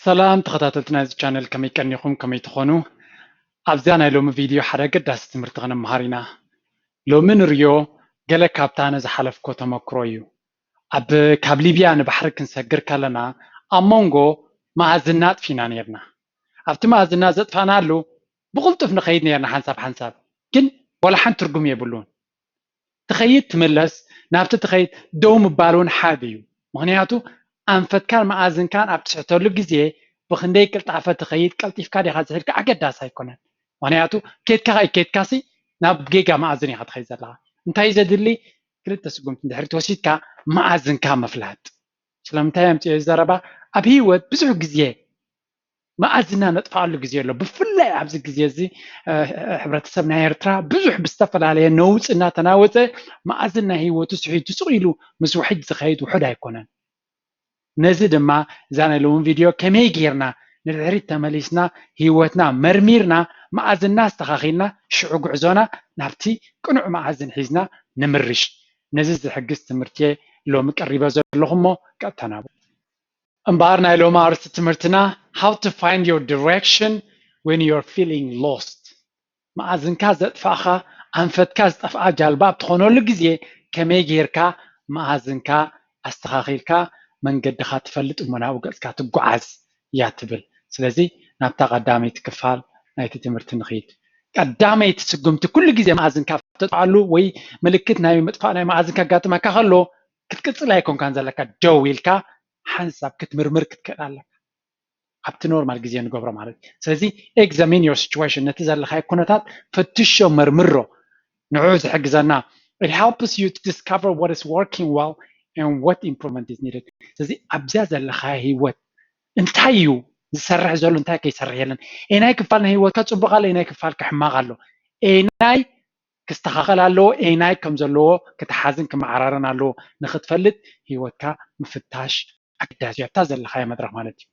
ሰላም ተኸታተልቲ ናይዚ ቻነል፣ ከመይ ቀኒኹም? ከመይ ትኾኑ? ኣብዛ ናይ ሎሚ ቪድዮ ሓደ ኣገዳሲ ትምህርቲ ክነምሃር ኢና። ሎሚ ንርዮ ገለ ካብታ ነዝሓለፍኮ ተመክሮ እዩ። ኣብ ካብ ሊብያ ንባሕሪ ክንሰግር ከለና ኣብ መንጎ መኣዝና ኣጥፊና ነርና። ኣብቲ መኣዝና ዘጥፋናሉ ብቕልጡፍ ንኸይድ ነርና ሓንሳብ ሓንሳብ፣ ግን ወላ ሓንቲ ትርጉም የብሉን። ትኸይድ ትምለስ፣ ናብቲ ትኸይድ ደው ምባል እውን ሓድ እዩ። ምኽንያቱ ኣንፈትካን መኣዝንካን ኣብ ትስሕተሉ ግዜ ብኽንደይ ቅልጣፈ ትኸይድ፣ ቀልጢፍካ ዲኻ ዝሒድካ ኣገዳሲ ኣይኮነን። ምኽንያቱ ኬድካ ከይኬድካሲ ናብ ጌጋ መኣዝን ኢኻ ትኸይድ ዘለኻ። እንታይ ዘድሊ? ክልተ ስጉምቲ እንድሕር ተወሲድካ መኣዝንካ ምፍላጥ። ስለምንታይ ኣምፅኦ ዘረባ? ኣብ ህይወት ብዙሕ ግዜ መኣዝና ነጥፋሉ ግዜ ኣሎ። ብፍላይ ኣብዚ ግዜ እዚ ሕብረተሰብ ናይ ኤርትራ ብዙሕ ብዝተፈላለየ ነውፂ እናተናወፀ መኣዝን ናይ ህይወቱ ስሒቱ ስቕ ኢሉ ምስ ውሕጅ ዝኸይድ ውሑድ ኣይኮነን። ነዚ ድማ እዛ ናይ ሎሚ ቪድዮ ከመይ ጌርና ንድሕሪት ተመሊስና ህይወትና መርሚርና መኣዝና ኣስተኻኺልና ሽዑ ጉዕዞና ናብቲ ቅኑዕ መኣዝን ሒዝና ንምርሽ፣ ነዚ ዝሕግዝ ትምህርቲ እየ ሎሚ ቀሪበ ዘለኹ እሞ ቀጥታ ናብኡ። እምበኣር ናይ ሎሚ ኣርእስቲ ትምህርትና how to find your direction when you're feeling lost። መኣዝንካ ዘጥፋእኻ ኣንፈትካ ዝጠፍኣ ጃልባ ኣብ ትኾነሉ ግዜ ከመይ ጌርካ መኣዝንካ ኣስተኻኺልካ መንገድኻ ትፈልጥ እሞ ናብኡ ገጽካ ትጓዓዝ እያ ትብል። ስለዚ ናብታ ቀዳመይቲ ክፋል ናይቲ ትምህርቲ ንኽይድ። ቀዳመይቲ ስጉምቲ ኩሉ ግዜ መኣዝንካ ተጥፋኣሉ ወይ ምልክት ናይ ምጥፋእ ናይ መኣዝንካ ኣጋጥመካ ከሎ ክትቅጽል ኣይኮንካን ዘለካ፣ ደው ኢልካ ሓንሳብ ክትምርምር ክትክእል ኣለካ። ኣብቲ ኖርማል ግዜ ንገብሮ ማለት እዩ። ስለዚ examine your situation፣ ነቲ ዘለኻዮ ኩነታት ፈትሾ መርምሮ። ንዑ ዝሕግዘና it helps you to discover what is working well and what improvement is needed። ስለዚ ኣብዚያ ዘለኻዮ ህይወት እንታይ እዩ ዝሰርሕ ዘሎ፣ እንታይ ከይሰርሕ የለን፣ ኤናይ ክፋል ናይ ህይወትካ ፅቡቅ ኣሎ፣ ኤናይ ክፋልካ ሕማቅ ኣሎ፣ ኤናይ ክስተኻኸል ኣለዎ፣ ኤናይ ከም ዘለዎ ክትሓዝን ክመዓራረን ኣለዎ። ንክትፈልጥ ህይወትካ ምፍታሽ ኣገዳሲ እዩ፣ ኣብታ ዘለኻዮ መድረኽ ማለት እዩ።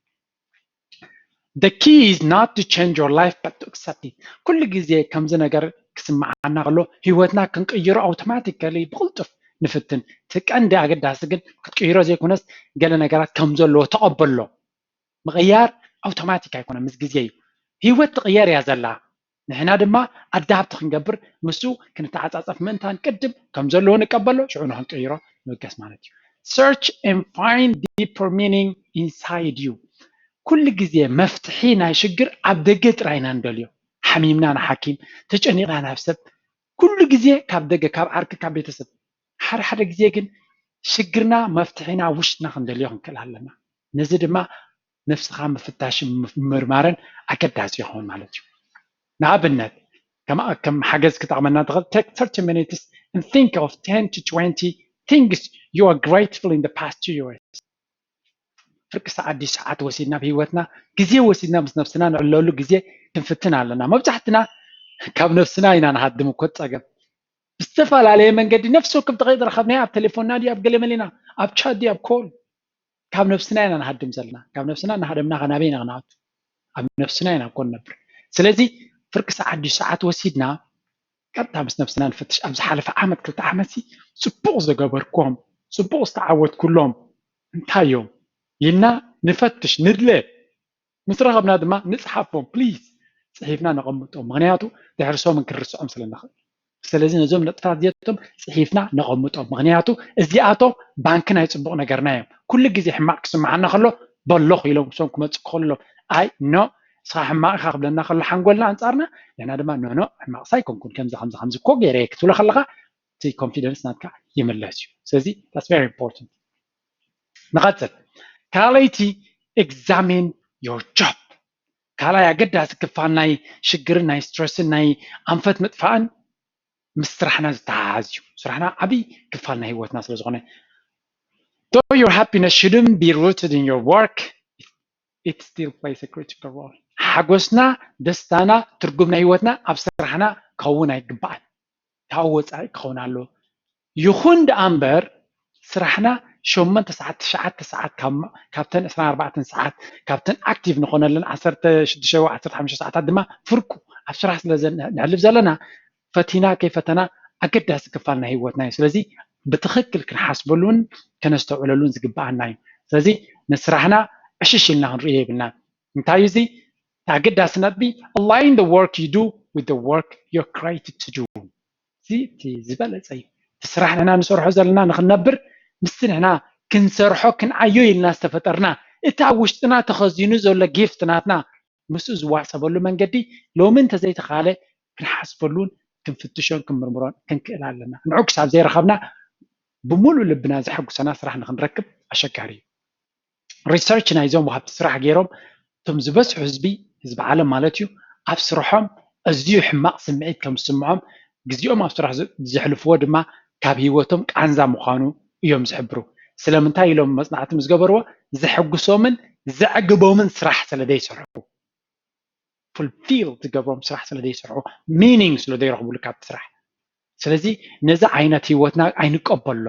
The key is not to change your life but to accept it። ኩሉ ግዜ ከምዚ ነገር ክስምዓና ከሎ ህይወትና ክንቅይሮ ኣውቶማቲካሊ ብቕልጡፍ ንፍትን። እቲ ቀንዲ ኣገዳሲ ግን ክትቅይሮ ዘይኮነስ ገለ ነገራት ከም ዘለዎ ተቐበሎ። ምቕያር ኣውቶማቲክ ኣይኮነን፣ ምስ ግዜ እዩ። ህይወት ትቕየር እያ ዘላ። ንሕና ድማ ኣዳፕት ክንገብር ምስኡ ክንተዓጻጸፍ ምእንታን ቅድም ከም ዘለዎ ንቀበሎ፣ ሽዑ ንክንቅይሮ ንብገስ ማለት እዩ። Search and find deeper meaning inside you። ኩሉ ግዜ መፍትሒ ናይ ሽግር ኣብ ደገ ጥራይ ኢና ንደልዮ። ሓሚምና ንሓኪም፣ ተጨኒቕና ናብ ሰብ፣ ኩሉ ግዜ ካብ ደገ፣ ካብ ዓርኪ፣ ካብ ቤተሰብ። ሓደ ሓደ ግዜ ግን ሽግርና መፍትሒና ኣብ ውሽጥና ክንደልዮ ክንክእል ኣለና። ነዚ ድማ ነፍስኻ ምፍታሽን ምርማርን ኣገዳሲ ይኸውን ማለት እዩ። ንኣብነት ከም ከም ሓገዝ ክጠቕመና ትኽእል take thirty minutes and think of ten to twenty things you are grateful in the past two years። ፍርቂ ሰዓት ድዩ ሰዓት ወሲድና ኣብ ህይወትና ግዜ ወሲድና ምስ ነብስና ንዕለሉ ግዜ ክንፍትን ኣለና። መብዛሕትና ካብ ነብስና ኢና ንሃድም እኮ ጸገም ብዝተፈላለየ መንገዲ ነፍሲ ወከፍ ተኸይ ዝረኸብናዮ ኣብ ቴሌፎንና ድዩ ኣብ ገለ መሊና ኣብ ቻት ድዩ ኣብ ኮል ካብ ነብስና ኢና ንሃድም ዘለና። ካብ ነብስና እናሃደምና ከናበይ ኢና ክንኣቱ? ኣብ ነብስና ኢና እኮ ንነብር። ስለዚ ፍርቂ ሰዓት ድዩ ሰዓት ወሲድና ቀጥታ ምስ ነብስና ንፍትሽ። ኣብ ዝሓለፈ ዓመት ክልተ ዓመት ሲ ጽቡቕ ዝገበርኩዎም ጽቡቕ ዝተዓወትኩሎም እንታይ እዮም ኢልና ንፈትሽ ንድለ። ምስ ረኸብና ድማ ንጽሓፎም ፕሊዝ ጽሒፍና ነቐምጦም። ምኽንያቱ ድሕሪ ሰሙን ክንርስዖም ስለ ንኽእል። ስለዚ ነዞም ነጥብታት እዚኣቶም ጽሒፍና ነቐምጦም። ምኽንያቱ እዚኣቶም ባንኪ ናይ ጽቡቕ ነገርና እዮም። ኩሉ ግዜ ሕማቕ ክስምዓና ከሎ በለኹ ኢሎም እሶም ክመጽእ ክኸሎ ኣይ ኖ ንስኻ ሕማቕ ኢኻ ክብለና ከሎ ሓንጎልና ኣንጻርና ንሕና ድማ ኖ ኖ ሕማቕ ሳይኮንኩን ከምዚ ከምዚ ከምዚ እኮ ገይረ ክትብሎ ከለኻ እቲ ኮንፊደንስ ናትካ ይምለስ እዩ። ስለዚ that's very important። ንቐጽል። ካልኣይቲ examine your job። ካልኣይ ኣገዳሲ ክፋል ናይ ሽግርን ናይ ስትረስን ናይ ኣንፈት ምጥፋእን ምስ ስራሕና ዝተሓሓዝ እዩ። ስራሕና ዓብይ ክፋል ናይ ህይወትና ስለ ዝኾነ though your happiness shouldn't be rooted in your work it still plays a critical role። ሓጎስና ደስታና ትርጉም ናይ ህይወትና ኣብ ስራሕና ክኸውን ኣይግባእን። ካብ ወፃኢ ክኸውን ኣለዎ። ይኹን ደኣ እምበር ስራሕና ሸሞንተ ሰዓት ትሽዓተ ሰዓት ካብተን ዕስራን ኣርባዕተን ሰዓት ካብተን ኣክቲቭ ንኾነለን ዓሰርተ ሽዱሽተ ወይ ዓሰርተ ሓሙሽተ ሰዓታት ድማ ፍርቁ ኣብ ስራሕ ስለ ንሕልፍ ዘለና ፈቲና ከይፈተና ኣገዳሲ ክፋል ናይ ህይወትና እዩ። ስለዚ ብትኽክል ክንሓስበሉን ከነስተውዕለሉን ዝግበኣና እዩ። ስለዚ ንስራሕና ዕሽሽ ኢልና ክንርእዮ የብልና። እንታይ እዩ እዚ ኣገዳሲ ነጥቢ? Align the work you do with the work you're created to do። እዚ እቲ ዝበለፀ እዩ። እቲ ስራሕ ንሕና ንሰርሖ ዘለና ንክንነብር ምስቲ ንሕና ክንሰርሖ ክንዓዮ ኢልና ዝተፈጠርና እቲ ኣብ ውሽጥና ተኸዚኑ ዘሎ ጊፍት ናትና ምስኡ ዝዋሰበሉ መንገዲ ሎሚ እንተዘይተኻለ ክንሓስበሉን ክንፍትሾን ክንምርምሮን ክንክእል ኣለና። ንዑ ክሳብ ዘይረኸብና ብምሉእ ልብና ዘሐጉሰና ስራሕ ንክንረክብ ኣሸጋሪ እዩ። ሪሰርች ናይዞም ወሃብቲ ስራሕ ገይሮም እቶም ዝበዝሑ ህዝቢ ህዝቢ ዓለም ማለት እዩ ኣብ ስርሖም ኣዝዩ ሕማቕ ስምዒት ከም ዝስምዖም ግዜኦም ኣብ ስራሕ ዘሕልፍዎ ድማ ካብ ህይወቶም ቃንዛ ምዃኑ እዮም ዝሕብሩ። ስለምንታይ ኢሎም መፅናዕቲ ምስ ገበርዎ ዘሐጉሶምን ዘዕግቦምን ስራሕ ስለ ዘይሰርሑ፣ ፉልፊል ዝገብሮም ስራሕ ስለ ዘይሰርሑ፣ ሚኒንግ ስለ ዘይረኽብሉ ካብቲ ስራሕ። ስለዚ ነዚ ዓይነት ህይወትና ኣይንቀበሎ።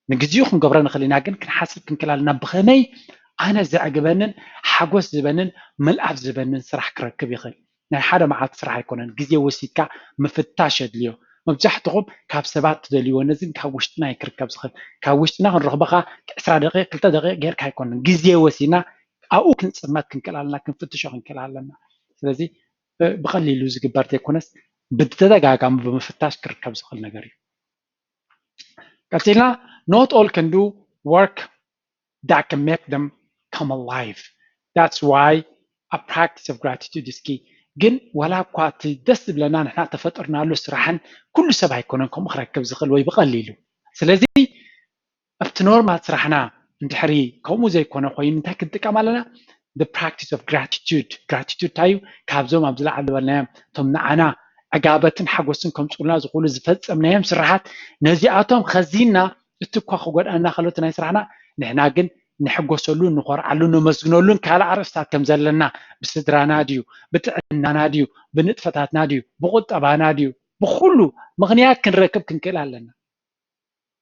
ንግዚኡ ክንገብሮ ንኽእል ኢና፣ ግን ክንሓስብ ክንክእል ኣለና። ብኸመይ ኣነ ዘዕግበንን ሓጎስ ዝበንን ምልኣብ ዝበንን ስራሕ ክረክብ ይኽእል? ናይ ሓደ መዓልቲ ስራሕ ኣይኮነን። ግዜ ወሲድካ ምፍታሽ የድልዮ። መብዛሕትኹም ካብ ሰባት ትደልይዎ ነዝን ካብ ውሽጥና እዩ ክርከብ ዝኽእል። ካብ ውሽጥና ክንረኽቦ ከዓ ዕስራ ደቂቕ ክልተ ደቂቕ ጌርካ ኣይኮነን። ግዜ ወሲድና ኣብኡ ክንፅመት ክንክእል ኣለና፣ ክንፍትሾ ክንክእል ኣለና። ስለዚ ብቐሊሉ ዝግበር ዘይኮነስ ብተደጋጋሚ ብምፍታሽ ክርከብ ዝኽእል ነገር እዩ። ቀፂልና not all can do work that can make them come alive. That's why a practice of gratitude is key. ግን ዋላ እኳ እቲ ደስ ዝብለና ንሕና ተፈጠርናሉ ስራሕን ኩሉ ሰብ ኣይኮነን ከምኡ ክረክብ ዝኽእል ወይ ብቐሊሉ። ስለዚ ኣብቲ ኖርማል ስራሕና እንድሕሪ ከምኡ ዘይኮነ ኮይኑ እንታይ ክንጥቀም ኣለና? The practice of gratitude. Gratitude እንታይ እዩ? ካብዞም ኣብ ዝለዓል ዝበልናዮም እቶም ንዓና ዕጋበትን ሓጎስን ከምፅኡልና ዝኽእሉ ዝፈፀምናዮም ስራሓት ነዚኣቶም ኸዚንና እቲ እኳ ክጎድኣና ከሎ እቲ ናይ ስራሕና ንሕና ግን ንሕጎሰሉን ንኾርዓሉን ነመስግነሉን ካልእ ኣርእስታት ከም ዘለና ብስድራና ድዩ ብጥዕናና ድዩ ብንጥፈታትና ድዩ ብቁጠባና ድዩ ብኩሉ ምኽንያት ክንረክብ ክንክእል ኣለና።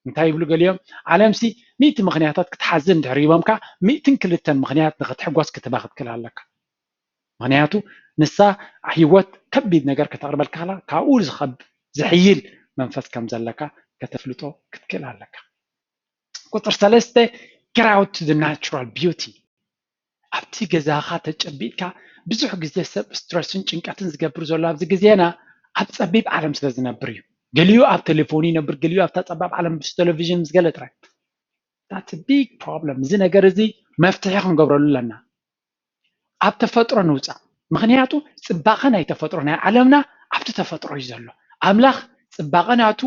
እንታይ ይብሉ ገሊኦም? ዓለምሲ ሚእቲ ምኽንያታት ክትሓዝን እንድሕር ሂቦምካ ሚእትን ክልተን ምኽንያት ንኽትሕጎስ ክትባ ክትክእል ኣለካ። ምኽንያቱ ንሳ ህይወት ከቢድ ነገር ከተቕርበልካ ከላ ካብኡ ዝኸብ ዝሕይል መንፈስ ከም ዘለካ ከተፍልጦ ክትክእል ኣለካ። ቁፅር ሰለስተ get out to the natural beauty። ኣብቲ ገዛኻ ተጨቢጥካ ብዙሕ ግዜ ሰብ ስትረስን ጭንቀትን ዝገብር ዘሎ ኣብዚ ግዜና ኣብ ፀቢብ ዓለም ስለ ዝነብር እዩ። ገሊኡ ኣብ ቴሌፎኑ ይነብር፣ ገሊኡ ኣብታ ፀባብ ዓለም ምስ ቴሌቪዥን ምስ ገለ ጥራይ። That's a big problem። እዚ ነገር እዚ መፍትሒ ክንገብረሉ ኣለና። ኣብ ተፈጥሮ ንውፃእ። ምኽንያቱ ፅባቐ ናይ ተፈጥሮ ናይ ዓለምና ኣብቲ ተፈጥሮ እዩ ዘሎ። ኣምላኽ ፅባቐ ናቱ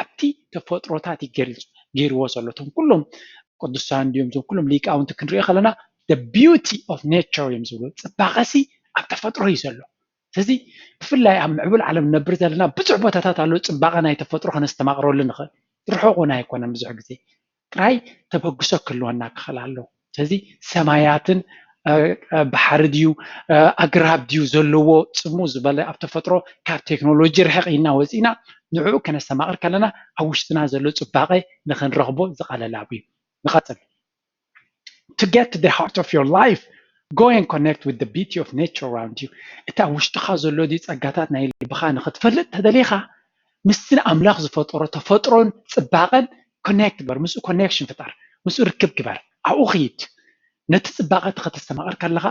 ኣብቲ ተፈጥሮታት እዩ ገይርዎ ዘሎ። እቶም ኩሎም ቅዱሳን ድዮም እቶም ኩሎም ሊቃውንቲ ክንሪኦ ከለና the beauty of nature እዮም ዝብሉ። ፅባቐሲ ኣብ ተፈጥሮ እዩ ዘሎ። ስለዚ ብፍላይ ኣብ ምዕቡል ዓለም ንነብር ዘለና ብዙሕ ቦታታት ኣለዉ ፅባቐ ናይ ተፈጥሮ ከነስተማቕረሉ ንኽእል። ርሑቕ እውን ኣይኮነን ብዙሕ ግዜ ጥራይ ተበግሶ ክህልወና ክኽእል ኣለዎ። ስለዚ ሰማያትን ባሕሪ ድዩ ኣግራብ ድዩ ዘለዎ ፅሙ ዝበለ ኣብ ተፈጥሮ ካብ ቴክኖሎጂ ርሕቕ ኢና ወፂና ንዕኡ ከነስተማቕር ከለና ኣብ ውሽጥና ዘሎ ፅባቐ ንክንረኽቦ ዝቐለል ኣብ እዩ። ንቐፅል። To get to the heart of your life, go and connect with the beauty of nature around you. እቲ ኣብ ውሽጥኻ ዘሎ ድዩ ፀጋታት ናይ ልብኻ ንክትፈልጥ ተደሊኻ ምስቲ ኣምላኽ ዝፈጠሮ ተፈጥሮን ፅባቐን ኮኔክት ግበር። ምስኡ ኮኔክሽን ፍጠር፣ ምስኡ ርክብ ግበር፣ ኣብኡ ኽይድ። ነቲ ፅባቐ እቲ ከተስተማቕር ከለኻ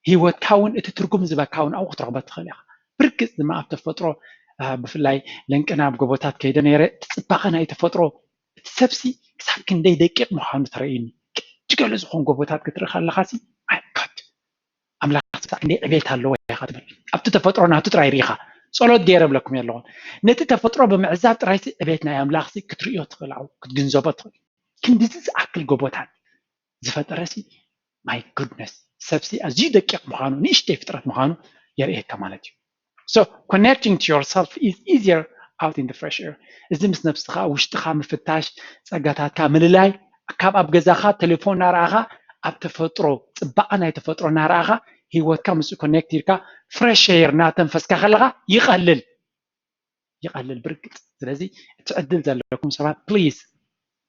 ህይወትካ እውን እቲ ትርጉም ዝበካ እውን ኣብኡ ክትረኽቦ ትኽእል ኢኻ። ብርግፅ ድማ ኣብ ተፈጥሮ ብፍላይ ለንቅና ኣብ ጎቦታት ከይደ ነይረ እቲ ፅባቐ ናይ ተፈጥሮ እቲ ሰብሲ ክሳብ ክንደይ ደቂቕ ምዃኑ ተረእዩኒ። ክጅገሉ ዝኾኑ ጎቦታት ክትርኢ ከለኻ ሲ ማይ ጋድ ኣምላኽ ክሳብ ክንደይ ዕቤት ኣለዎ ኢኻ ትብል። ኣብቲ ተፈጥሮ ናቱ ጥራይ ርኢኻ ጸሎት ገይረ ብለኩም ኣለኹ። ነቲ ተፈጥሮ ብምዕዛብ ጥራይሲ ዕቤት ናይ ኣምላኽሲ ክትርእዮ ትኽእል፣ ኣብኡ ክትግንዘቦ ትኽእል። ክንድዚ ዝኣክል ጎቦታት ዝፈጠረሲ ማይ ጉድነስ ሰብሲ ኣዝዩ ደቂቕ ምዃኑ ንእሽተይ ፍጥረት ምዃኑ የርእየካ ማለት እዩ። So connecting to yourself is easier out in the fresh air። እዚ ምስ ነብስኻ ውሽጥኻ ምፍታሽ ጸጋታትካ ምልላይ ካብ ኣብ ገዛኻ ቴሌፎን እናረኣኻ ኣብ ተፈጥሮ ጽባቐ ናይ ተፈጥሮ እናረኣኻ ህይወትካ ምስኡ ኮኔክት ኢልካ ፍሬሽ ኤር እናተንፈስካ ከለኻ ይቐልል ይቐልል ብርግጽ። ስለዚ እቲ ዕድል ዘለኩም ሰባት ፕሊዝ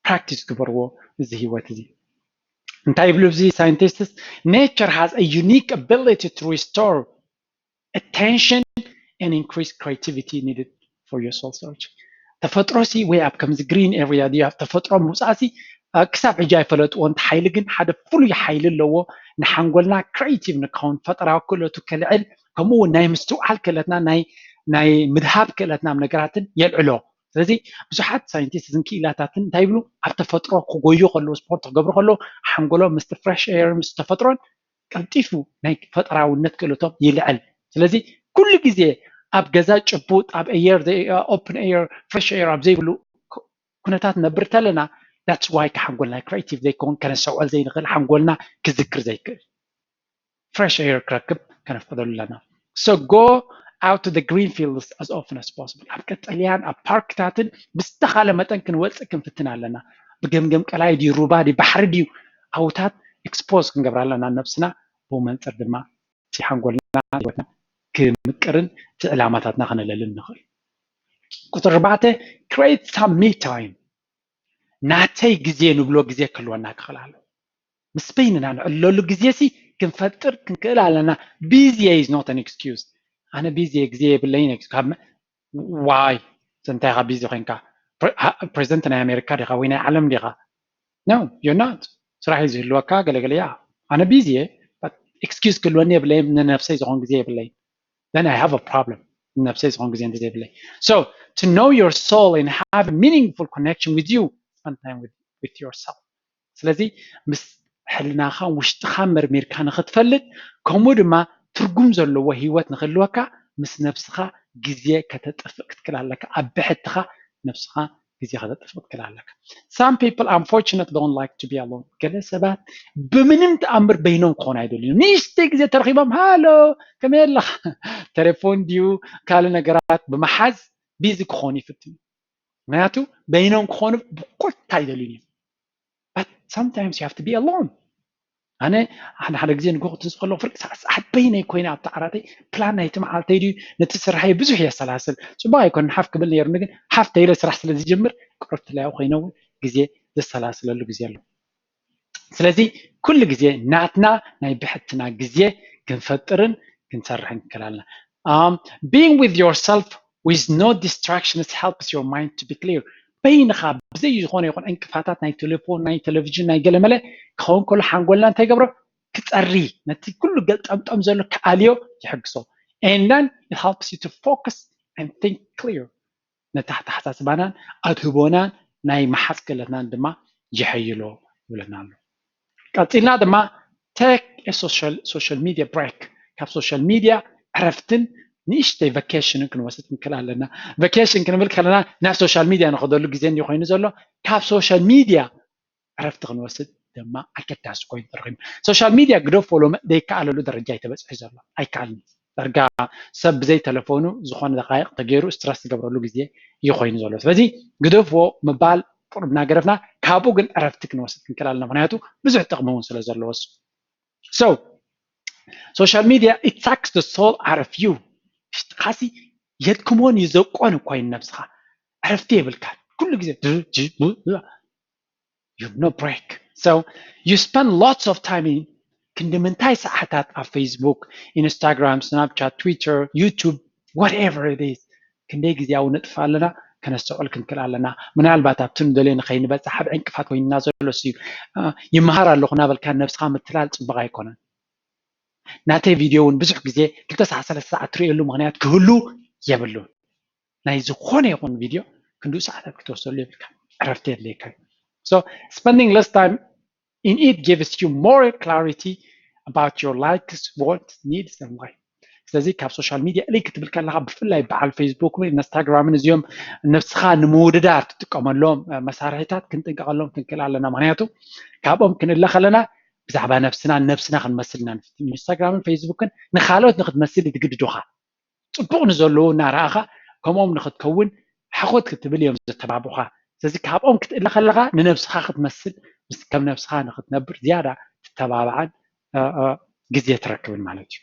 ፕራክቲስ ግበርዎ እዚ ህይወት እዚ። እንታይ ይብሉ እዚ ሳይንቲስትስ? Nature has a unique ability to restore attention and increase creativity needed for your soul search። ተፈጥሮ ሲ ወይ ኣብ ከምዚ ግሪን ኤሪያ ድዩ ኣብ ተፈጥሮ ምውፃእ ሲ ክሳብ ሕጂ ኣይፈለጥዎ። እንተ ሓይሊ ግን ሓደ ፍሉይ ሓይሊ ኣለዎ። ንሓንጎልና ክሬቲቭ ንክኸውን፣ ፈጠራዊ ክእለቱ ከልዕል፣ ከምኡ እውን ናይ ምስትውዓል ክእለትና፣ ናይ ናይ ምድሃብ ክእለትና ኣብ ነገራትን የልዕሎ። ስለዚ ብዙሓት ሳይንቲስትን ክኢላታትን እንታይ ይብሉ? ኣብ ተፈጥሮ ክጎዩ ከለዉ፣ ስፖርት ክገብሩ ከለዉ፣ ሓንጎሎም ምስቲ ፍሬሽ ኤር፣ ምስ ተፈጥሮን ቀልጢፉ ናይ ፈጠራውነት ክእለቶም ይልዕል። ስለዚ ኩሉ ግዜ ኣብ ገዛ ጭቡጥ፣ ኣብ ኤየር፣ ኦፕን ኤየር፣ ፍሬሽ ኤር ኣብ ዘይብሉ ኩነታት ነብር ተለና፣ that's why ሓንጎልና ክሬቲቭ ዘይከውን፣ ከነስተውዕል ዘይንኽእል፣ ሓንጎልና ክዝክር ዘይክእል ፍሬሽ ኤር ክረክብ ከነፍቅደሉ ኣለና። So go out to the green fields as often as possible. ኣብ ቀጠልያን ኣብ ፓርክታትን ብዝተኻለ መጠን ክንወፅእ ክንፍትን ኣለና። ብገምገም ቀላይ ድዩ፣ ሩባ ድዩ፣ ባሕሪ ድዩ፣ ኣብታት ኤክስፖዝ ክንገብር ኣለና ነብስና። ብኡ መንፅር ድማ እቲ ሓንጎልና ህይወትና ክምቅርን እቲ ዕላማታትና ከነለልን ንኽእል። ቁፅሪ ኣርባዕተ፣ create some me time። ናተይ ግዜ ንብሎ ግዜ ክህልወና ክኽእል ኣለዎ። ምስ በይንና ንዕለሉ ግዜ ሲ ክንፈጥር ክንክእል ኣለና። ቢዚ is not an excuse። ኣነ ቢዚ ግዜ የብለይን። ካብ ዋይ እንታይ ኢኻ ቢዚ ኮይንካ? ፕሬዚደንት ናይ ኣሜሪካ ዲኻ ወይ ናይ ዓለም ዲኻ? No, you're not። ስራሕ እዩ ዝህልወካ ገለገለ። ያ ኣነ ቢዚ እየ፣ ኤክስኪውዝ ክህልወኒ የብለይን። ንነብሰይ ዝኾን ግዜ የብለይን። Then I have a problem። ንነብሰይ ዝኾን ግዜ እንተዘይብለይ። So to know your soul and have a meaningful connection with you, spend time with, with yourself. ስለዚ ምስ ሕልናኻ ውሽጥኻ መርሚርካ ንኽትፈልጥ፣ ከምኡ ድማ ትርጉም ዘለዎ ህይወት ንኽህልወካ ምስ ነብስኻ ግዜ ከተጥፍእ ክትክእል ኣለካ። ኣብ ብሕትኻ ነብስኻ ግዜ ከተጥፍእ ክትክእል ኣለካ። Some people, unfortunately, don't like to be alone. ገለ ሰባት ብምንም ተኣምር በይኖም ክኾኑ ኣይደልዩ። ንእሽተይ ግዜ ተረኺቦም፣ ሃሎ፣ ከመይ ኣለኻ? ቴሌፎን ድዩ ካልእ ነገራት ብምሓዝ ቢዚ ክኾኑ ይፍትኑ። ምክንያቱ በይኖም ክኾኑ ብኮታ ኣይደልዩን እዮም። But sometimes you have to be alone. ኣነ ሓደ ሓደ ግዜ ንግሆ ክትንስ ከለኹ ፍርቂ ሰዓት ሰዓት በይነይ ኮይነ ኣብቲ ዓራተይ ፕላን ናይቲ መዓልተይ ድዩ ነቲ ስርሐይ ብዙሕ የሰላስል። ጽቡቕ ኣይኮነን ሓፍ ክብል ነይሩኒ፣ ግን ሓፍ ተይለ ስራሕ ስለ ዝጅምር ቅርብቲ ላይ ኮይነ እውን ግዜ ዘሰላስለሉ ግዜ ኣሎ። ስለዚ ኩሉ ግዜ ናትና ናይ ብሕትና ግዜ ክንፈጥርን ክንሰርሕን ክላልና። Um, being with yourself with no distractions helps your mind to be clear. በይንኻ ብዘይ ዝኾነ ይኹን ዕንቅፋታት ናይ ቴሌፎን፣ ናይ ቴሌቪዥን፣ ናይ ገለመለ ክኸውን ከሎ ሓንጎልና እንታይ ይገብሮ? ክጸሪ፣ ነቲ ኩሉ ገልጠምጠም ዘሎ ክኣልዮ ይሕግዞ። And then it helps you to focus and think clear. ነቲ ኣተሓሳስባናን ኣድህቦናን ናይ መሓዝ ክእለትናን ድማ የሐይሎ ይብለና ኣሎ። ቀጺልና ድማ take a social, social media break፣ ካብ ሶሻል ሚድያ ዕረፍትን ንእሽተይ ቫኬሽንን ክንወስድ ንክእል ኣለና። ቫኬሽን ክንብል ከለና ናብ ሶሻል ሚድያ ንኸደሉ ግዜ እንዲ ኮይኑ ዘሎ፣ ካብ ሶሻል ሚድያ ዕረፍቲ ክንወስድ ድማ ኣገዳሲ ኮይኑ ተረኺቡ። ሶሻል ሚድያ ግደፎ ሎሚ ዘይከኣለሉ ደረጃ እዩ ተበፂሑ ዘሎ። ኣይከኣልን። ዳርጋ ሰብ ብዘይ ተለፎኑ ዝኾነ ደቃይቕ ተገይሩ ስትረስ ዝገብረሉ ግዜ እዩ ኮይኑ ዘሎ። ስለዚ ግደፍዎ ምባል ቁሩብ እናገደፍና ካብኡ ግን ዕረፍቲ ክንወስድ ክንክእል ኣለና። ምክንያቱ ብዙሕ ጥቕሚ እውን ስለ ዘለዎ እሱ። So social media, it sucks the soul out of you. ውሽጥኻሲ የድክሞን ይዘቆን እኮ እዩ ነብስኻ። ዕረፍቲ የብልካ። ኩሉ ግዜ ድ- ጅ- ብ- ብ- you have no break. So you spend lots of time in ክንዲ ምንታይ ሰዓታት ኣብ ፌስቡክ፣ ኢንስታግራም፣ ስናፕቻት፣ ትዊተር፣ ዩቱብ፣ whatever it is፣ ክንደይ ግዜያዊ ነጥፍ ኣለና ከነስተውዕል ክንክእል ኣለና። ምናልባት ኣብቲ ንደልዮ ንኸይንበፅሕ ኣብ ዕንቅፋት ኮይንና ዘሎ እሱ እዩ። አ፣ ይመሃር ኣለኹ እናበልካ ነብስኻ ምትላል ፅቡቕ ኣይኮነን። ናተይ ቪድዮ እውን ብዙሕ ግዜ ክልተ ሰዓት ሰለስተ ሰዓት ትርእየሉ ምኽንያት ክህሉ የብሉን። ናይ ዝኾነ ይኹን ቪድዮ ክንድኡ ሰዓታት ክትወስደሉ የብልካ፣ ዕረፍቲ የድልየካ እዩ። So spending less time in it gives you more clarity about your likes, wants, needs and why. ስለዚ ካብ ሶሻል ሚድያ እልይ ክትብል ከለኻ ብፍላይ በዓል ፌስቡክ ኢንስታግራምን እዚኦም ነብስኻ ንምውድዳር ትጥቀመሎም መሳርሒታት ክንጥንቀቐሎም ክንክእል ኣለና። ምክንያቱ ካብኦም ክንእለ ከለና ብዛዕባ ነብስና ነብስና ክንመስል ኢና ንፍትን። ኢንስታግራምን ፌስቡክን ንካልኦት ንክትመስል ይትግድዱኻ። ፅቡቕ ንዘለዉ እናረኣኻ ከምኦም ንክትከውን ሓኾት ክትብል እዮም ዘተባብዑኻ። ስለዚ ካብኦም ክትእለ ከለኻ ንነብስኻ ክትመስል ምስ ከም ነብስኻ ንክትነብር ዝያዳ ትተባብዓን እ፣ እ፣ ግዜ ትረክብን ማለት እዩ።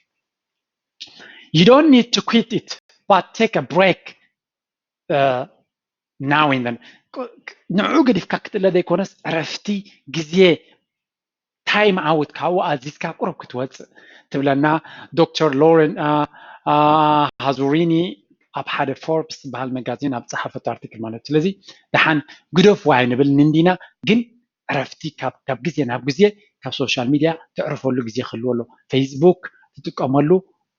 You don't need to quit it, but take a break uh, now and then. ንዑ ገዲፍካ ክትእለ ዘይኮነስ ዕረፍቲ ግዜ ታይም ኣውት ካብኡ ኣዚዝካ ቁሩብ ክትወፅእ ትብለና ዶክተር ሎረን ሃዙሪኒ ኣብ ሓደ ፎርብስ ዝበሃል መጋዚን ኣብ ፀሓፈቱ ኣርቲክል ማለት እዩ። ስለዚ ደሓን ግደፍዎ ኣይንብል እንዲና፣ ግን ዕረፍቲ ካብ ግዜ ናብ ግዜ ካብ ሶሻል ሚድያ ተዕርፈሉ ግዜ ክህልዎ ኣሎ። ፌስቡክ ትጥቀመሉ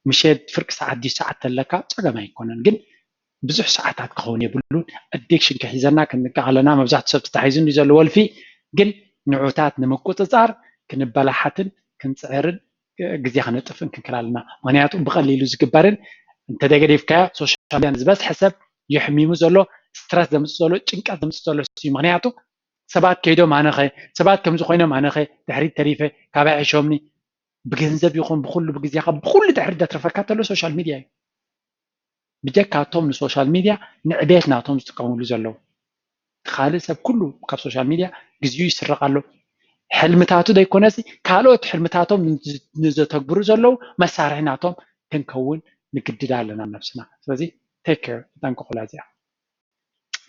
ምሸት ፍርቂ ሰዓት ድዩ ሰዓት ተለካ ፀገም ኣይኮነን፣ ግን ብዙሕ ሰዓታት ክኸውን የብሉን። ኣዲክሽን ከሒዘና ክንንቀቕ ኣለና። መብዛሕትኡ ሰብ ተታሒዙ እንዲ ዘሎ ወልፊ፣ ግን ንዑታት ንምቁፅፃር ክንበላሓትን ክንፅዕርን ግዜ ከነጥፍእን ክንክእል ኣለና። ምክንያቱ ብቐሊሉ ዝግበርን እንተደገዲፍካዮ ሶሻል ሚድያ ዝበዝሐ ሰብ የሕሚሙ ዘሎ ስትረስ ዘምፅእ ዘሎ ጭንቀት ዘምፅእ ዘሎ እሱ እዩ። ምክንያቱ ሰባት ከይዶም ኣነኸ ሰባት ከምዚ ኮይኖም ኣነኸ ድሕሪት ተሪፈ ካበይ ሕሾምኒ ብገንዘብ ይኹን ብኩሉ ብግዜኻ ብኩሉ ድሕሪ ዘትረፈካ ተሎ ሶሻል ሚድያ እዩ። ብጀካቶም ንሶሻል ሚድያ ንዕቤት ናቶም ዝጥቀምሉ ዘለዉ ካልእ ሰብ ኩሉ ካብ ሶሻል ሚድያ ግዚኡ ይስረቕ ኣሎ። ሕልምታቱ ዘይኮነሲ ካልኦት ሕልምታቶም ንዘተግብሩ ዘለዉ መሳርሒ ናቶም ክንከውን ንግድድ ኣለና ነብስና። ስለዚ take care ተጠንቀቑላ እዚኣ።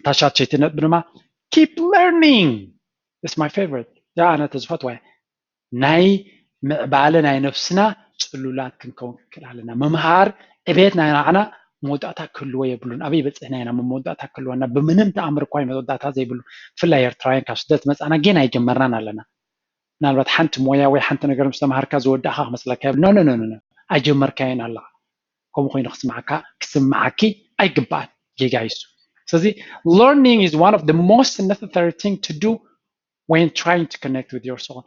ታሻት ሸይቲ ነጥቢ ድማ keep learning is my favorite። እዛ ኣነ ተዝፈትዋ ናይ ምዕባለ ናይ ነብስና ፅሉላት ክንከውን ክንክእል ኣለና። ምምሃር ዕቤት ናይ ንዓና መወዳእታ ክህልዎ የብሉን። ኣበይ በፂሕና ኢና መወዳእታ ክህልወና? ብምንም ተኣምር እኳ መወዳእታ ዘይብሉ። ብፍላይ ኤርትራውያን ካብ ስደት መፃና ጌና ኣይጀመርናን ኣለና። ምናልባት ሓንቲ ሞያ ወይ ሓንቲ ነገር ምስ ተምሃርካ ዝወዳእካ ክመስለካ የብሉ። ኖ ኖ ኖ ኣይጀመርካዮን ኣለካ። ከምኡ ኮይኑ ክስማዓካ ክስማዓኪ ኣይግባኣን። ጌጋ እዩ እሱ። ስለዚ learning is one of the most necessary thing to do when trying to connect with your soul።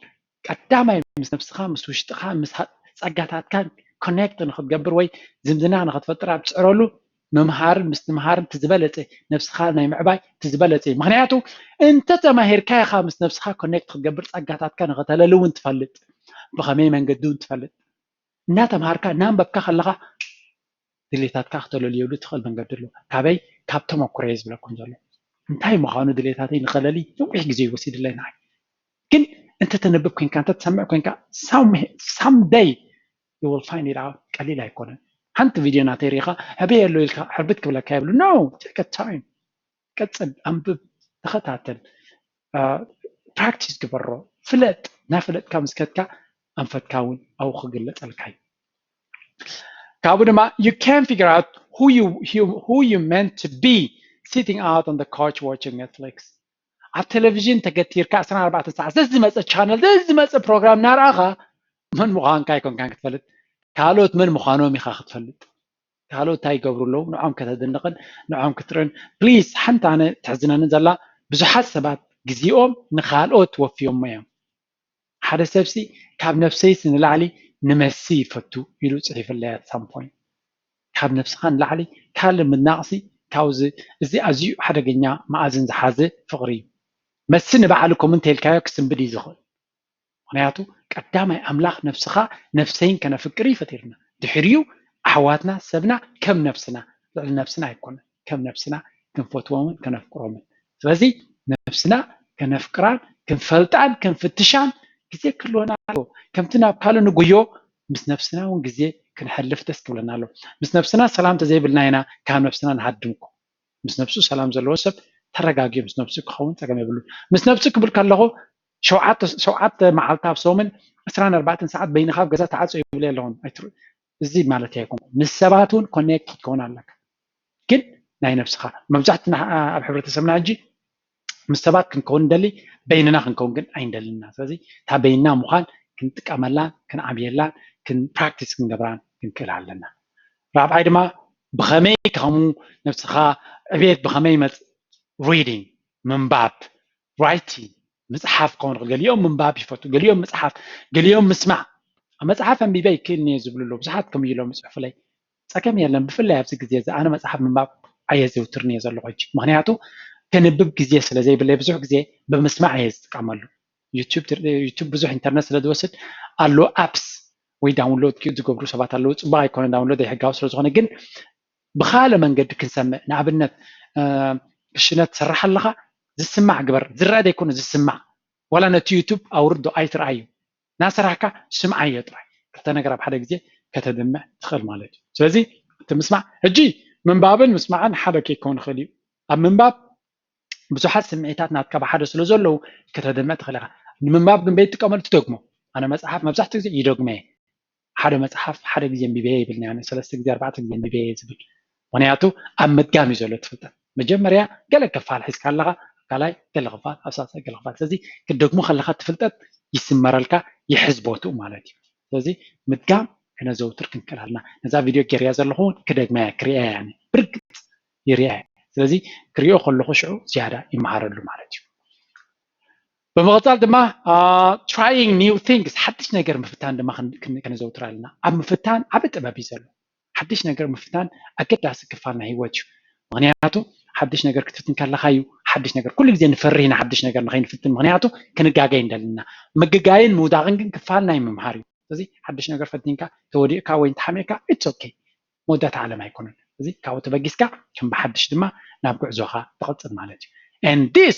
ቀዳማይ ምስ ነብስኻ ምስ ውሽጥኻ ምስ ጸጋታትካ ኮኔክት ንክትገብር ወይ ዝምድና ንክትፈጥር ኣብ ትፅዕረሉ ምምሃርን ምስትምሃርን እቲ ዝበለፀ ነብስኻ ናይ ምዕባይ እቲ ዝበለፀ እዩ። ምክንያቱ እንተ ተማሂርካ ኢኻ ምስ ነብስኻ ኮኔክት ክትገብር ጸጋታትካ ንክተለሊ እውን ትፈልጥ ብኸመይ መንገዲ እውን ትፈልጥ እናተምሃርካ እናንበብካ ከለኻ ድሌታትካ ክተለልየሉ ትኽእል መንገዲ ኣሎ። ካበይ ካብ ተመኩሮ እየ ዝብለኩም ዘሎ እንታይ ምዃኑ ድሌታተይ ንኸለሊ ነዊሕ ግዜ ይወሲድለይ ንዓይ። ግን እንተተንብብ ኮንካ እንተትሰምዕ ኮንካ ሳምደይ you will find it out ቀሊል ኣይኮነን። ሓንቲ ቪድዮ ናተይ ሪኢኻ ሕበይ ኣሎ ኢልካ ሕርብት ክብለካ የብሉ። No, take a time ቀፅል፣ ኣንብብ፣ ተኸታተል፣ ፕራክቲስ ግበሮ፣ ፍለጥ። እናፈለጥካ ምስ ከድካ ኣንፈትካ እውን ኣብኡ ክግለፀልካ እዩ። ካብኡ ድማ you can figure out who you who you meant to be sitting out on the couch watching Netflix። ኣብ ቴሌቪዥን ተገቲርካ ዕስራን ኣርባዕተን ሰዓት ዘዝመፀ ቻነል ዘዝመፀ ፕሮግራም እናረኣኻ መን ምዃንካ ኣይኮንካን ክትፈልጥ፣ ካልኦት መን ምዃኖም ኢኻ ክትፈልጥ። ካልኦት እንታይ ይገብሩ ኣለዉ ንዖም ከተድንቕን ንዖም ክትርእን። ፕሊስ ሓንቲ ኣነ ትሕዝነኒ ዘላ ብዙሓት ሰባት ግዜኦም ንካልኦት ወፍዮሞ እዮም። ሓደ ሰብሲ ካብ ነብሰይሲ ንላዕሊ ንመሲ ይፈቱ ኢሉ ፅሒፍለይ at some point። ካብ ነብስኻ ንላዕሊ ካልእ ምድናቕሲ ካብዚ እዚ ኣዝዩ ሓደገኛ መኣዝን ዝሓዘ ፍቕሪ እዩ። መሲ ንባዕሉ ከምኡ እንተኢልካዮ ክስንብድ እዩ ዝኽእል። ምክንያቱ ቀዳማይ ኣምላኽ ነብስኻ ነብሰይን ከነፍቅር እዩ ፈጢርና። ድሕሪኡ ኣሕዋትና ሰብና ከም ነብስና ልዕሊ ነብስና ኣይኮነን ከም ነብስና ክንፈትዎምን ከነፍቅሮምን። ስለዚ ነብስና ከነፍቅራን ክንፈልጣን ክንፍትሻን ግዜ ክህልወና ኣለዎ። ከምቲ ናብ ካልእ ንጉዮ ምስ ነብስና እውን ግዜ ክንሕልፍ ደስ ክብለና ኣለዎ። ምስ ነብስና ሰላም ተዘይብልና ኢና ካብ ነብስና ንሃድም እኮ። ምስ ነብሱ ሰላም ዘለዎ ሰብ ተረጋጊኡ ምስ ነብሱ ክኸውን ጸገም የብሉን። ምስ ነብሱ ክብል ከለኹ ሸውዓተ መዓልቲ ኣብ ሰሙን ዕስራን ኣርባዕተን ሰዓት በይንኻ ኣብ ገዛ ተዓጾ ይብል ኣለኹን ኣይትርኢ። እዚ ማለት ኣይኮንኩ ምስ ሰባት እውን ኮኔክት ክትከውን ኣለካ። ግን ናይ ነብስኻ መብዛሕትና ኣብ ሕብረተሰብና ሕጂ ምስ ሰባት ክንከውን እንደሊ በይንና ክንከውን ግን ኣይንደልንና። ስለዚ እታ በይንና ምዃን ክንጥቀመላን ክንዓብየላን ፕራክቲስ ክንገብራን ክንክእል ኣለና። ራብዓይ ድማ ብኸመይ ከምኡ ነብስኻ ዕቤት ብኸመይ መፅ ሪዲንግ ምንባብ ራይቲንግ ምፅሓፍ ክኸውን ይኽእል። ገሊኦም ምንባብ ይፈቱ፣ ገሊኦም ምፅሓፍ፣ ገሊኦም ምስማዕ። መፅሓፍ ኣንቢበ ይክእል እየ ዝብሉ ኣለዉ። ብዙሓት ከምኡ ኢሎም ይፅሕፉለይ። ፀገም የለን። ብፍላይ ኣብዚ ግዜ እዚ ኣነ መፅሓፍ ምንባብ ኣየዘውትርን እየ ዘለኹ ሕጂ። ምክንያቱ ከንብብ ግዜ ስለ ዘይብለይ ብዙሕ ግዜ ብምስማዕ እየ ዝጥቀመሉ። ዩቱብ ብዙሕ ኢንተርነት ስለ ዝወስድ ኣሎ ኣፕስ ወይ ዳውንሎድ ዝገብሩ ሰባት ኣለዉ። ፅቡቅ ኣይኮነ ዳውንሎድ ኣይሕጋዊ ስለ ዝኾነ ግን ብካልእ መንገዲ ክንሰምዕ ንኣብነት ክሽነ ትሰርሕ ኣለኻ ዝስማዕ ግበር ዝረአ ዘይኮነ ዝስማዕ ዋላ ነቲ ዩቱብ ኣውርዶ ኣይትርኣዩ እናሰራሕካ ስምዓዮ ጥራይ ክልተ ነገር ኣብ ሓደ ግዜ ከተድምዕ ትኽእል ማለት እዩ። ስለዚ እቲ ምስማዕ ሕጂ ምንባብን ምስማዕን ሓደ ከይከውን ይኽእል እዩ። ኣብ ምንባብ ብዙሓት ስምዒታት ናትካ ብሓደ ስለ ዘለዉ ከተድምዕ ትኽእል ኢኻ። ንምንባብ ግን በይትጥቀመሉ ትደግሞ። ኣነ መፅሓፍ መብዛሕትኡ ግዜ ይደግመ እየ። ሓደ መፅሓፍ ሓደ ግዜ ኣንቢበ እየ ይብል ናይ ሰለስተ ግዜ ኣርባዕተ ግዜ ኣንቢበ እየ ዝብል ምክንያቱ ኣብ ምድጋም እዩ ዘሎ እቲ ፍልጠት። መጀመርያ ገለ ክፋል ሒዝካ ኣለኻ ካልኣይ ገለ ክፋል፣ ኣብ ሳልሳይ ገለ ክፋል። ስለዚ ክደግሞ ከለካ እቲ ፍልጠት ይስመረልካ፣ ይሕዝ ቦትኡ ማለት እዩ። ስለዚ ምድጋም ክነዘውትር ክንክእል ኣለና። ነዛ ቪድዮ ገይረያ ዘለኹ እውን ክደግመያ፣ ክርእያ እየ፣ ብርግፅ ይርእያ እየ። ስለዚ ክርእዮ ከለኹ ሽዑ ዝያዳ ይመሃረሉ ማለት እዩ። ብምቕፃል ድማ trying new things፣ ሓድሽ ነገር ምፍታን ድማ ክን- ክን- ክነዘውትር ኣለና። ኣብ ምፍታን ዓቢ ጥበብ እዩ ዘሎ። ሓድሽ ነገር ምፍታን ኣገዳሲ ክፋል ናይ ህይወት እዩ። ምክንያቱ ሓድሽ ነገር ክትፍትን ከለካ እዩ ሓድሽ ነገር። ኩሉ ግዜ ንፈርህ ኢና ሓድሽ ነገር ንከይንፍትን፣ ምክንያቱ ክንጋገይ እንደለና። ምግጋይን ምውዳቅን ግን ክፋል ናይ ምምሃር እዩ። ስለዚ ሓድሽ ነገር ፈቲንካ ተወዲእካ ወይ እንተሓሚእካ it's okay፣ መወዳእታ ዓለም ኣይኮነን። እዚ ካብኡ ተበጊስካ ከም ብሓድሽ ድማ ናብ ጉዕዞኻ ትቕጽል ማለት እዩ። And this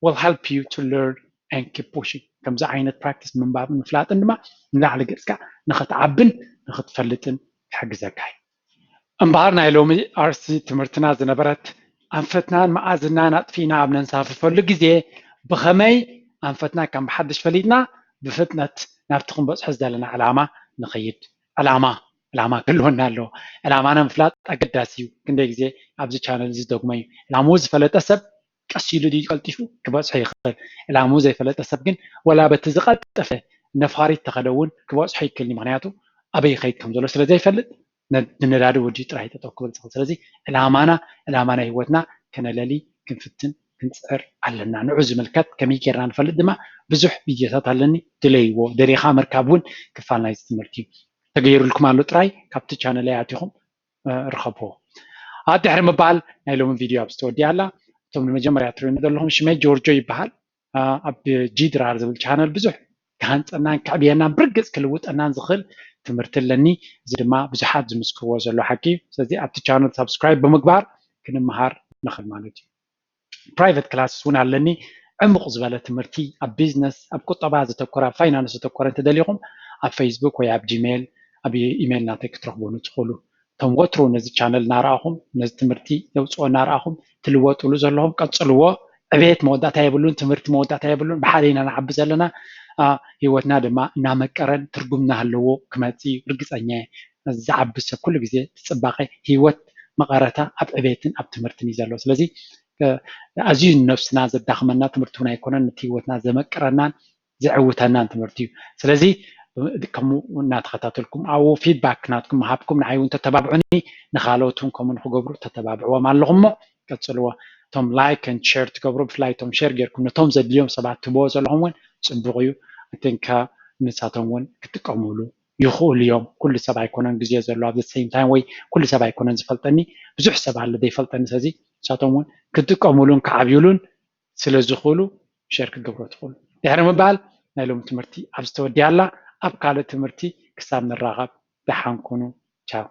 will help you to learn and keep pushing። ከምዚ ዓይነት ፕራክቲስ ምንባብን ምፍላጥን ድማ ንላዕሊ ገጽካ ንኽትዓብን ንኽትፈልጥን ክሕግዘካ እዩ። እምበኣር ናይ ሎሚ ኣርእስቲ ትምህርትና ዝነበረት ኣንፈትናን መኣዝናን ኣጥፊእና ኣብ ነንሳፍፈሉ ግዜ ብኸመይ ኣንፈትና ከም ብሓድሽ ፈሊጥና ብፍጥነት ናብቲ ክንበጽሖ ዝደለና ዕላማ ንኸይድ። ዕላማ ዕላማ ክህልወና ኣለዎ። ዕላማና ምፍላጥ ኣገዳሲ እዩ። ክንደይ ግዜ ኣብዚ ቻነል እዚ ዝደግሞ እዩ። ዕላምኡ ዝፈለጠ ሰብ ቀስ ኢሉ ድዩ ቀልጢፉ ክበጽሖ ይኽእል። ዕላምኡ ዘይፈለጠ ሰብ ግን ወላ በቲ ዝቐልጠፈ ነፋሪት ተኸደ እውን ክበጽሖ ይክእል እዩ። ምክንያቱ ኣበይ ይኸይድ ከም ዘሎ ስለ ዘይፈልጥ ነ- ንነዳዲ ወዲኡ ጥራይ ጠጠው ክብል ዝኽእል። ስለዚ ዕላማና ዕላማ ናይ ህይወትና ከነለሊ ክንፍትን ክንፅዕር ኣለና። ንዑ ዝምልከት ከመይ ጌርና ንፈልጥ ድማ ብዙሕ ቪድዮታት ኣለኒ። ድለይዎ፣ ደሊኻ ምርካብ እውን ክፋል ናይዚ ትምህርቲ እዩ። ተገይሩልኩም ኣሎ ጥራይ ካብቲ ቻነለይ ኣቲኹም ርኸብዎ። ኣብ ድሕሪ ምባል ናይ ሎሚ ቪድዮ ኣብዚ ተወዲኣ ኣላ። እቶም ንመጀመርያ ትርእዩኒ ዘለኹም ሽመይ ጆርጆ ይበሃል። ኣብ ጂ ድራር ዝብል ቻነል ብዙሕ ክሃንፀናን ከዕብየናን ብርግፅ ክልውጠናን ዝኽእል ትምህርቲ ኣለኒ። እዚ ድማ ብዙሓት ዝምስክርዎ ዘሎ ሓቂ እዩ። ስለዚ ኣብቲ ቻነል ሳብስክራይብ ብምግባር ክንመሃር ንኽእል ማለት እዩ። ፕራይቨት ክላስስ እውን ኣለኒ። ዕሙቕ ዝበለ ትምህርቲ ኣብ ቢዝነስ፣ ኣብ ቁጠባ ዘተኮረ፣ ኣብ ፋይናንስ ዘተኮረ እንተደሊኹም ኣብ ፌስቡክ ወይ ኣብ ጂሜል ኣብ ኢሜል ናተይ ክትረኽቡኒ ትኽእሉ። እቶም ወትሩ ነዚ ቻነል እናረኣኹም ነዚ ትምህርቲ ዘውፅኦ እናረኣኹም ትልወጥሉ ዘለኹም ቀፅልዎ። ዕቤት መወዳእታ የብሉን፣ ትምህርቲ መወዳእታ የብሉን። ብሓደ ኢና ንዓቢ ዘለና። ህይወትና ድማ እናመቀረን ትርጉም እናሃለዎ ክመፅእ እዩ ርግፀኛ እየ። ዝዓቢ ሰብ ኩሉ ግዜ እቲ ፅባቐ ህይወት መቐረታ ኣብ ዕቤትን ኣብ ትምህርትን እዩ ዘሎ። ስለዚ ኣዝዩ ነብስና ዘዳኽመና ትምህርቲ እውን ኣይኮነን፣ ነቲ ህይወትና ዘመቅረናን ዘዕውተናን ትምህርቲ እዩ። ስለዚ ከምኡ እናተኸታተልኩም ኣብኡ ፊድባክ ናትኩም ምሃብኩም ንዓይ እውን ተተባብዑኒ፣ ንኻልኦት እውን ከምኡ ንክገብሩ ተተባብዕዎም ኣለኹም እሞ ቀፅልዎ። እቶም ላይክ ን ሸር ትገብሩ ብፍላይ እቶም ሸር ጌርኩም ነቶም ዘድልዮም ሰባት ትህብዎ ዘለኹም እውን ፅቡቕ እዩ። ኣቲንካ ንሳቶም እውን ክጥቀምሉ ይኽእሉ እዮም። ኩሉ ሰብ ኣይኮነን ግዜ ዘሎ ኣብ ሴም ታይም ወይ ኩሉ ሰብ ኣይኮነን ዝፈልጠኒ፣ ብዙሕ ሰብ ኣሎ ዘይፈልጠኒ። ስለዚ ንሳቶም እውን ክጥቀምሉን ክዓብዩሉን ስለ ዝኽእሉ ሸር ክገብሮ ትኽእሉ። ድሕሪ ምባል ናይ ሎሚ ትምህርቲ ኣብ ዝተወዲያ ኣላ። ኣብ ካልእ ትምህርቲ ክሳብ ንራኸብ ደሓን ኩኑ። ቻው።